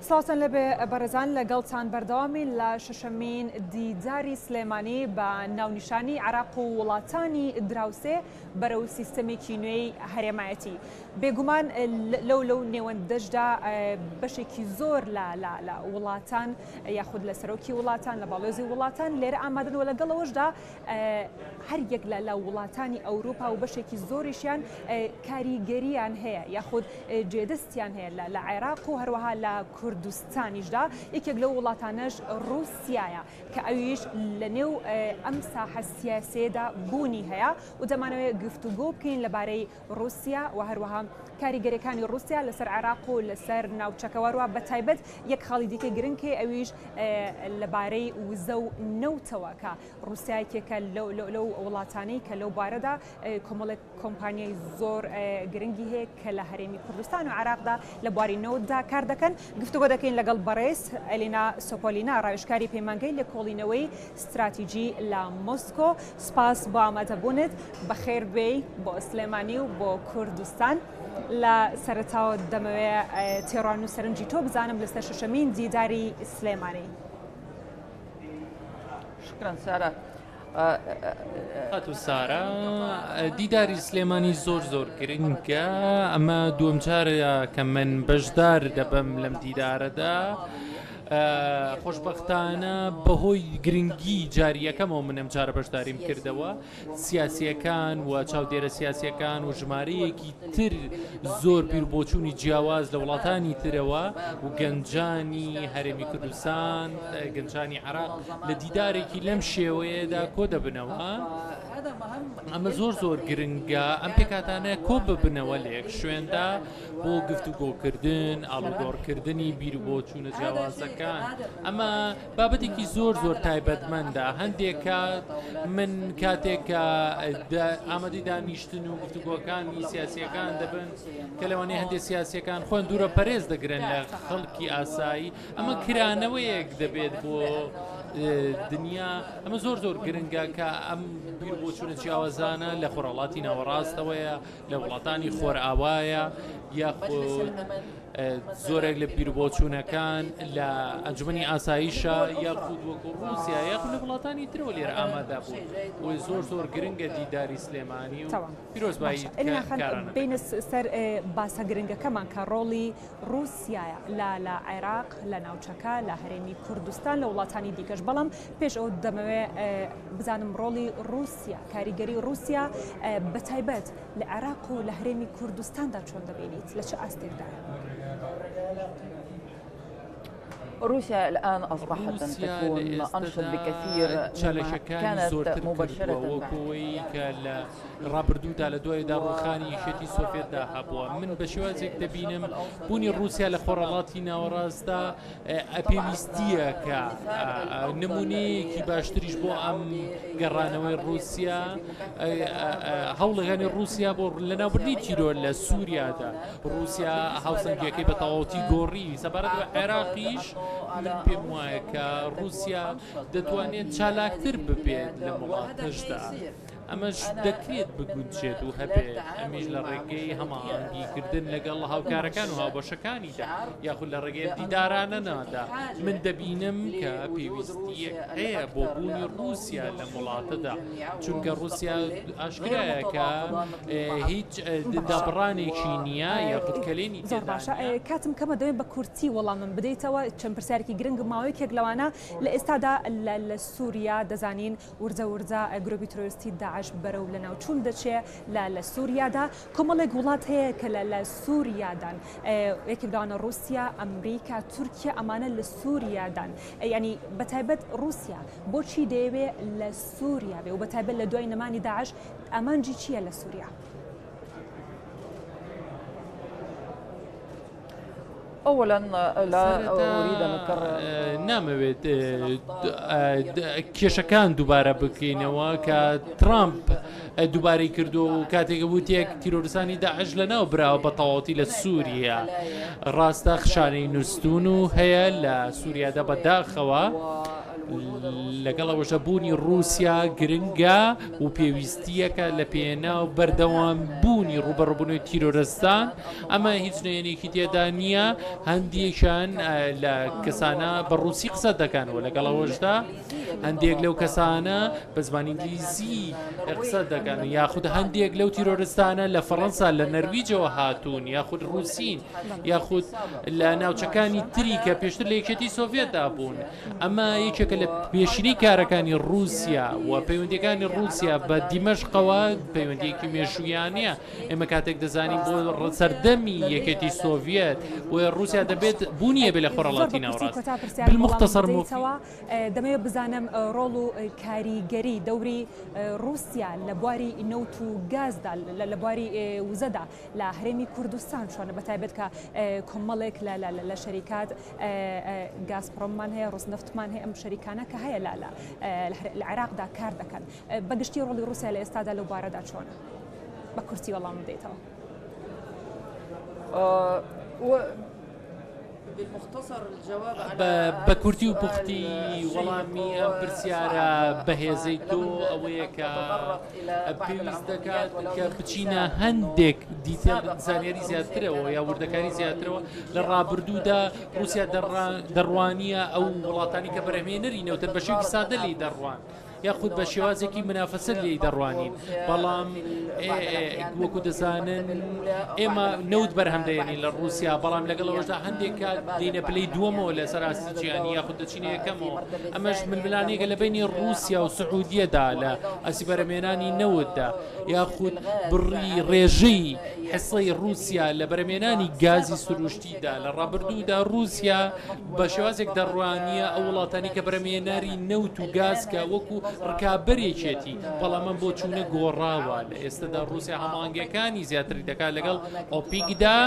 سڵاوتان لێبێ بەڕێزان لەگەڵتان بەردەوامین لە شەشەمین دیداری سلێمانی بە ناونیشانی عێراق و وڵاتانی دراوسێ بەرەو سیستەمێکی نوێی هەرێمایەتی بێگومان لەو لەو نێوەندەشدا بەشێکی زۆر لە لە لە وڵاتان یاخود لە سەرۆکی وڵاتان لە باڵێزی وڵاتان لێرە ئامادەن و لەگەڵەوەشدا هەر یەک لە لە وڵاتانی ئەوروپا و بەشێکی زۆریشیان کاریگەریان هەیە یاخود جێدەستیان هەیە لە لە عێراق و هەروەها لە کوردستانیشدا یەکێک لەو وڵاتانەش ڕووسیایە کە ئەویش لە نێو ئەم ساحە سیاسیەدا بوونی هەیە و دەمانەوێت گفتوگۆ بکەین لەبارەی ڕووسیا و هەروەها کاریگەریەکانی ڕووسیا لەسەر عێراق و لەسەر ناوچەکە وەروە بە تایبەت یەک خاڵی دیکەی گرنگ هەیە ئەویش لەبارەی وزە و نەوتەوە کە ڕووسیا یەکێکە لەو وڵاتانەی کە لەو بارەدا کۆمەڵێک کۆمپانیای زۆر گرنگی هەیە کە لە هەرێمی کوردستان و عێراقدا لە بواری نەوتدا کار دەکەن. گفتوگۆ دەکەین لەگەڵ بەڕێز ئەلینا سۆپۆلینا ڕاوێژکاری پەیمانگەی لێکۆڵینەوەی ستراتیجی لە مۆسکۆ. سوپاس بۆ ئامادەبوونت. بەخێر بێی بۆ سلێمانی و بۆ کوردستان. لە سەرەتاوە دەمەوێ تێڕوان و سەرنجی تۆ بزانم لەسەر شەشەمین دیداری سلێمانی. شكرا سارة. خاتوو سارا، دیداری سلێمانی زۆر زۆر گرنگە، ئەمە دووەم جارە کە من بەشدار دەبم لەم دیدارەدا. خۆشبەختانە بەهۆی گرنگی جاری یەکەمەوە من ئەم جارە بەشداریم کردەوە. سیاسیەکان و چاودێرە سیاسیەکان و ژمارەیەکی تر زۆر بیربۆچوونی جیاواز لە وڵاتانی ترەوە و گەنجانی هەرێمی کوردستان، گەنجانی عێراق لە دیدارێکی لەم شێوەیەدا کۆ دەبنەوە. ئەمە زۆر زۆر گرنگە ئەم پێکهاتانە کۆ ببنەوە لە یەک شوێندا بۆ گفتوگۆکردن، ئاڵوگۆڕکردنی بیروبۆچوونە جیاوازەکان. ئەمە بابەتێکی زۆر زۆر تایبەتمەندە. هەندێک کات من کاتێک کە ئامادەی دانیشتن و گفتوگۆکانی سیاسیەکان دەبن کە لەوانەیە هەندێک سیاسیەکان خۆیان دوورە پەرێز دەگرن لە خەڵکی ئاسایی، ئەمە کرانەوەیەک دەبێت بۆ دنیا. ئەمە زۆر زۆر گرنگە کە ئەم بیربۆچوونە جیاوازانە لە خۆرهەڵاتی ناوەڕاستەوەیە، لە وڵاتانی خۆرئاوایە، یاخود زۆرێک لە بیربۆچوونەکان لە ئەنجومەنی ئاسایشە یاخود وەکو ڕووسیا یاخود لە وڵاتانی ترەوە لێرە ئامادە بوون. بۆیە زۆر زۆر گرنگە دیداری سلێمانی و پیرۆزبایی کارانە. بینە سەر باسە گرنگەکەمان کە ڕۆڵی ڕووسیایە لە لە عێراق، لە ناوچەکە، لە هەرێمی کوردستان، لە وڵاتانی دیکەش. بەڵام پێش ئەوە دەمەوێ بزانم ڕۆڵی ڕووسیا، کاریگەری ڕووسیا بە تایبەت لە عێراق و لە هەرێمی کوردستاندا چۆن دەبینیت، لە چ ئاستێکدایە؟ روسيا الآن أصبحت أن ڕووسیا لە تكون أنشط ئێستەدا بكثير مما چالاکیەکانی كانت زۆرتر کردووە مباشرة وەکو بعد ئەوەی کە لە ڕابردوودا لە دوای داڕووخانی یەکێتی سۆڤێتدا هەبووە. من بە شێوازێک دەبینم بوونی ڕووسیا لە خۆرهەڵاتی ناوەڕاستدا پێویستییە کە نموونەیەکی باشتریش بۆ ئەم گەڕانەوەی ڕووسیا هەوڵەکانی ڕووسیا بۆ لەناوبردنی تیرۆر لە سووریادا ڕووسیا هاوسەنگیەکەی بە تەواوەتی گۆڕی. سەبارەت بە عێراقیش من پێم وایە کە ڕووسیا دەتوانێت چالاکتر ببێت لەم وڵاتەشدا. ئەمەش دەکرێت بگونجێت و هەبێت، ئەمیش لە ڕێگەی هەماهەنگیکردن لەگەڵ هاوکارەکان و هاوبەشەکانیدا، یاخود لە ڕێگەی ئەم دیدارانەدا. من دەبینم کە پێویستییەک هەیە بۆ بوونی ڕووسیا لەم وڵاتەدا، چونکە ڕووسیا ئاشکرایە کە هیچ دابڕانێکی نییە یاخود کەلێنی زۆر تێدا باشە، نییە. کاتم کەمە دەمەوێت بە کورتی وەڵامم بدەیتەوە چەند پرسیارێکی گرنگ ماوە، یەکێک لەوانە لە ئێستادا لە سووریا دەزانین وردە وردە گروپی ترۆریستی داعش بەرەو لەناوچوون دەچێ لە لە سووریادا. کۆمەڵێک وڵات هەیە کە لە لە سووریادان، یەکێک لەوانە ڕووسیا، ئەمریکا، تورکیا، ئەمانە لە سووریادان. یانی بە تایبەت ڕووسیا بۆچی دەیەوێ لە سووریا بێ و بە تایبەت لە دوای نەمانی داعش ئامانجی چییە لە سووریا؟ أولا لا سەرەتا أريد أن أكرر نامەوێت کێشەکان دووبارە بکەینەوە کە ترامپ دووبارەی کردو و کاتێک وتێک تیرۆرستانی داعش لەناو براوە بە تەواوەتی لە سووریا. ڕاستە خشانەی نووستون و هەیە لە سووریادا بەداخەوە. لەگەڵ ئەوەشدا بوونی ڕووسیا گرنگە و پێویستییەکە لە پێناو بەردەوام بوونی ڕووبەڕووبوونەوەی تیرۆرستان، ئەمە هیچ نهێنییەکی تێدا نییە، هەندێکیان لە کەسانە بە ڕووسی قسە دەکەن و لەگەڵ ئەوەشدا هەندێک لەو کەسانە بە زمانی ئینگلیزی قسە دەکەن یاخود هەندێک لەو تیرۆرستانە لە فەڕەنسا لە نەرویجەوە هاتوون یاخود ڕووسین یاخود لە ناوچەکانی تری کە پێشتر لە یەکێتی سۆڤێتدا بوون. ئەمە یەکێکە لە پێشینەی کارەکانی ڕووسیا و پەیوەندیەکانی ڕووسیا بە دیمەشقەوە پەیوەندیەکی مێژوویانە ئێمە کاتێک دەزانین بۆ سەردەمی یەکێتی سۆڤیەت بۆیە ڕووسیا دەبێت بوونی هەبێت لە خۆرهەڵاتی ناوەڕاست بالمختصر مفید. دەمەوێت بزانم ڕۆڵ و کاریگەری دەوری ڕووسیا لە بواری نەوت و گازدا لە بواری وزەدا لە هەرێمی کوردستان چۆنە بەتایبەت کە کۆمەڵێک لە شەریکات گازپرۆممان هەیە ڕۆسنەفتمان هەیە ئەم شەریکانە کە هەیە لە لە عێراقدا کار دەکەن بەگشتی ڕۆڵی ڕووسیا لە ئێستادا لەو بارەدا چۆنە بە کورتی وەڵام بدەیتەوە. بە کورتی و پوختی وەڵامی ئەم پرسیارە بەهێزەی تۆ ئەوەیە کە پێویست دەکات کە بچینە هەندێک detail زانیاری زیاترەوە یا وردەکاری زیاترەوە لە ڕابردوودا رووسیا دەڕوانیە ئەو وڵاتانی کە بەرهەمێنەری نەوتن بە شێوەیەکی سادە لێی دەڕوان. یاخود بە شێوازێکی منافەسە لێی دەڕوانین بەڵام وەکو دەزانن ئێمە نەوت بەرهەم دەێنین لە رووسیا بەڵام لەگەڵ ئەوەشدا هەندێک کات دینە پلەی دووەمەوە لەسەر ئاستی جیهانی یاخود دەچینە یەکەمەوە ئەمەش ململانێکە لە بینی رووسیا و سعودیەدا لە ئاستی بەرهەمێنانی نەوتدا یاخود بڕی ڕێژەی حسەی رووسیا لە بەرهەمێنانی گازی سروشتیدا لە ڕابردوودا رووسیا بە شێوازێک دەڕوانیە ئەو وڵاتانی کە بەرهەمهێنەری نەوت و گاز کە وەکو ڕکابەرێکێتی، بەڵام ئەم بۆچوونە گۆڕاوە، لە ئێستەدا ڕووسیا هەماهەنگیەکانی زیاتری دەکات لەگەڵ ئۆپیکدا،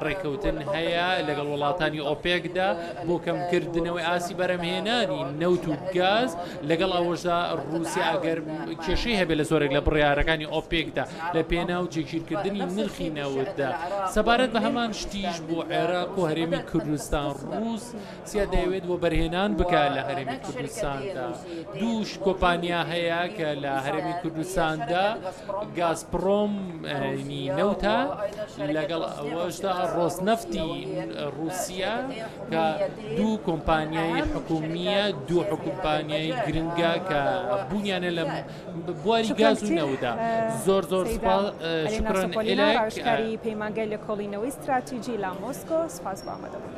ڕێککەوتن هەیە لەگەڵ وڵاتانی ئۆپێکدا بۆ کەمکردنەوەی ئاستی بەرهەمهێنانی نەوت و گاز، لەگەڵ ئەوەشدا ڕووسیا ئەگەر کێشەی هەبێت لە زۆرێک لە بڕیارەکانی ئۆپێکدا لە پێناو جێگیرکردنی نرخی نەوتدا. سەبارەت بە هەمان شتیش بۆ عێراق و هەرێمی کوردستان، ڕووسیا دەیەوێت وەبەرهێنان بکات لە هەرێمی کوردستاندا. دووش کۆمپانیا هەیە کە لە هەرێمی کوردستاندا گازپڕۆم ی نەوتە، لەگەڵ ئەوەشدا ڕۆسنەفتی ڕووسیا کە دوو کۆمپانیای حکومییە، دوو حکومپانیای گرنگە کە بوونیانە لە بواری شکرا گاز و کتیر نەوتدا. زۆر زۆر سەیدە سوپاس ئەلینا شکرا سۆپۆلینا ئلک. ڕاوێژکاری پەیمانگای لێکۆڵینەوەی ستراتیجی لە مۆسکۆ سوپاس بۆ ئامادەبوونت.